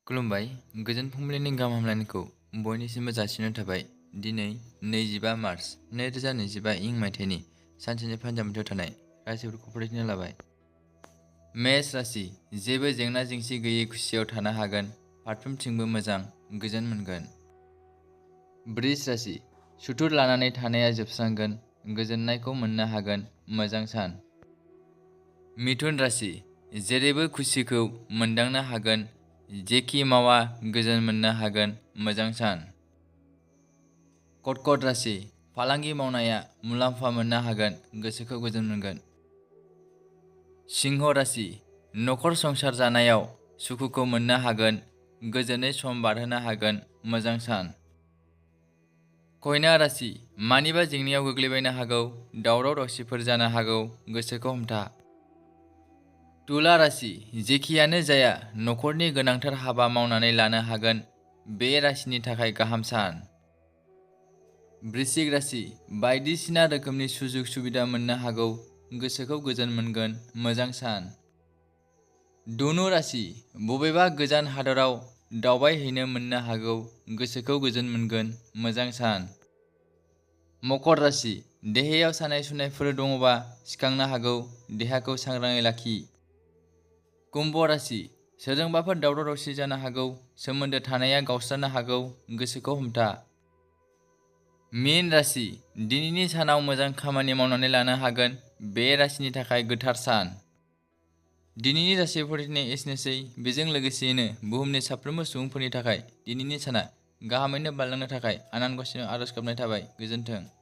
खुलुमबाय। गोजोन फुंबिलिनि गाहाम हामलायनायखौ बयनिसिमबो जासिनाय थाबाय। दिनै 25 मार्च 2025 इं मायथाइनि सानसेनि फानजामुथियाव थानाय राशिफोरखौ फरायनो लाबाय। मेष राशि, जेबो जेंना जेंसि गैयै खुसियाव थानो हागोन। फारफ्रोमथिंबो मोजां गोजोन मोनगोन। बृष राशि, सुथुर लानानै थानाया जोबस्रांगोन। गोजोननायखौ मोननो हागोन। मोजां सान। मिथुन राशि, जेरैबो खुसिखौ मोनदांनो हागोन। जेखि मावा गोजोन मोननो हागोन। मोजां सान। कर्कट राशि, फालांगि मावनाया मुलाम्फा मोननो हागोन। गोसोखौ गोजोन मोनगोन। सिंह राशि, नखर संसार जानायाव सुखुखौ मोननो हागोन। गोजोनै सम बारहोनो हागोन। मोजां सान। कन्या राशि, मानिबा जेंनायाव गोग्लैबायनो हागौ। दावराव दावसिफोर जानो हागौ। गोसोखौ हमथा। तुला राशि, जेखियानो जाया नखरनि गोनांथार हाबा मावनानै लानो हागोन। बे राशिनि थाखाय गाहाम सान। वृश्चिक राशि, बायदिसिना रोखोमनि सुजुग सुबिदा मोननो हागौ। गोसोखौ गोजोन मोनगोन। मोजां सान। धनु राशि, बबेबा गोजान हादराव दावबायहैनो मोननो हागौ। गोसोखौ गोजोन मोनगोन। मोजां सान। मकर राशि, देहायाव सानाय सुनायफोर दङबा सिखांनो हागौ। देहाखौ सांग्राङै लाखि। कुम्भ राशि, सोरजोंबाफोर दावराव दावसि जानो हागौ। सोमोन्दो थानाया गावस्रानो हागौ। गोसोखौ हमथा। मीन राशि, दिनैनि सानाव मोजां खामानि मावनानै लानो हागोन। बे राशिनि थाखाय गोथार सान। दिनैनि राशि फरायनाया एसेनोसै। बेजों लोगोसेयैनो बुहुमनि साफ्रोमबो सुबुंफोरनि थाखाय दिनैनि साना गाहामैनो बारलांनो थाखाय आनान गसाइनाव आरज गाबनाय थाबाय। गोजोन्थों।